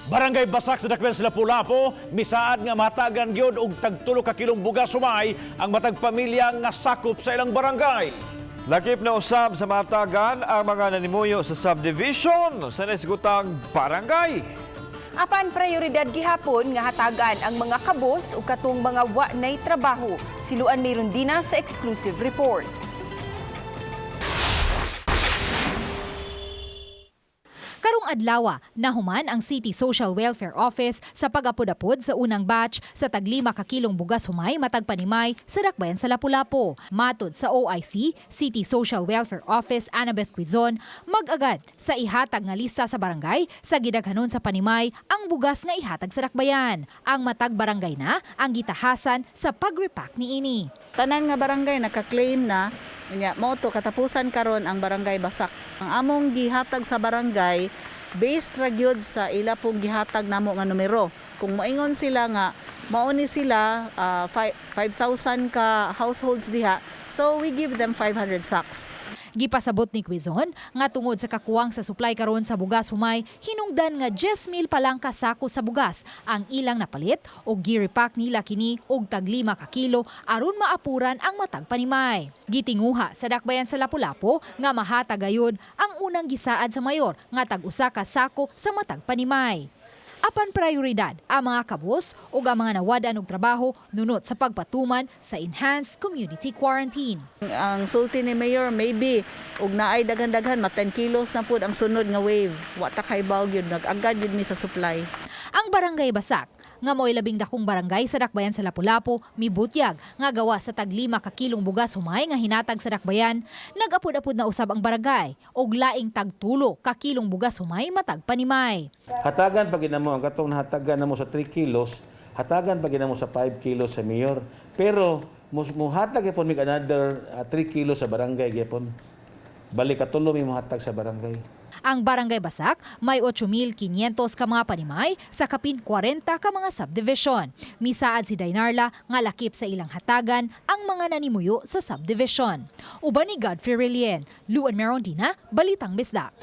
Barangay Basak sa Dakbayan sa Lapu-Lapu, misaad nga mahatagan gyud og tagtulo ka kilong bugas humay ang matag pamilya nga sakop sa ilang barangay. Lakip na usab sa matagan ang mga nanimuyo sa subdivision sa naisgutang barangay. Apan prioridad gihapon nga hatagan ang mga kabos ug katong mga wa nay trabaho. Siluan may Rondina sa exclusive report. Karong adlawa, nahuman ang City Social Welfare Office sa pag-apod-apod sa unang batch sa tag-5 ka kilong bugas humay matag panimay sa Dakbayan sa Lapu-Lapu. Matod sa OIC, City Social Welfare Office Annabeth Quizon, mag-agad sa ihatag nga lista sa barangay sa gidaghanon sa panimay ang bugas nga ihatag sa Dakbayan. Ang matag barangay na ang gitahasan sa pag-repack niini. Tanan nga barangay naka-claim na. Unya mao to katapusan karon ang Barangay Basak. Ang among gihatag sa barangay based ra gyud sa ila pong gihatag namo nga numero. Kung moingon sila nga mao ni sila 5,000 ka households diha, so we give them 500 sacks. Gipasabot ni Quizon nga tungod sa kakuwang sa supply karon sa bugas humay, hinungdan nga 10,000 pa lang ka sako sa bugas ang ilang napalit og gi-repack nila kini og tag 5 ka kilo aron maapuran ang matag panimay. Gitinguha sa Dakbayan sa Lapu-Lapu nga mahatag gayud ang unang gisaad sa mayor nga tag usa ka sako sa matag panimay. Apan prioridad ang mga kabos ug ang mga nawad-an og trabaho nunot sa pagpatuman sa enhanced community quarantine. Ang sulti ni Mayor, maybe og naay daghan-daghan ma 10 kilos na pud ang sunod nga wave. Wa ta kay gyud, nag-agad gyud mi sa supply. Ang Barangay Basak, nga mo'y labing dakong barangay sa Dakbayan sa Lapu-Lapu, mibutyag nga gawa sa tag 5 ka kilong bugas humay nga hinatag sa Dakbayan, nag-apod-apod na usab ang barangay og laing tag 3 ka kilong bugas humay matag panimay. Hatagan pa gid namo ang katong nahatagan namo sa 3 kilos, hatagan pa gid namo sa 5 kilos sa mayor. Pero muhatag gyapon mig another 3 kilos sa barangay gyapon. Balik katulo mi muhatag sa barangay. Ang Barangay Basak may 8,500 ka mga panimay sa kapin 40 ka mga subdivision. Misaad si Dainarla nga lakip sa ilang hatagan ang mga nanimuyo sa subdivision. Uban ni Godfrey Relien, Luan Merondina, Balitang Bisdak.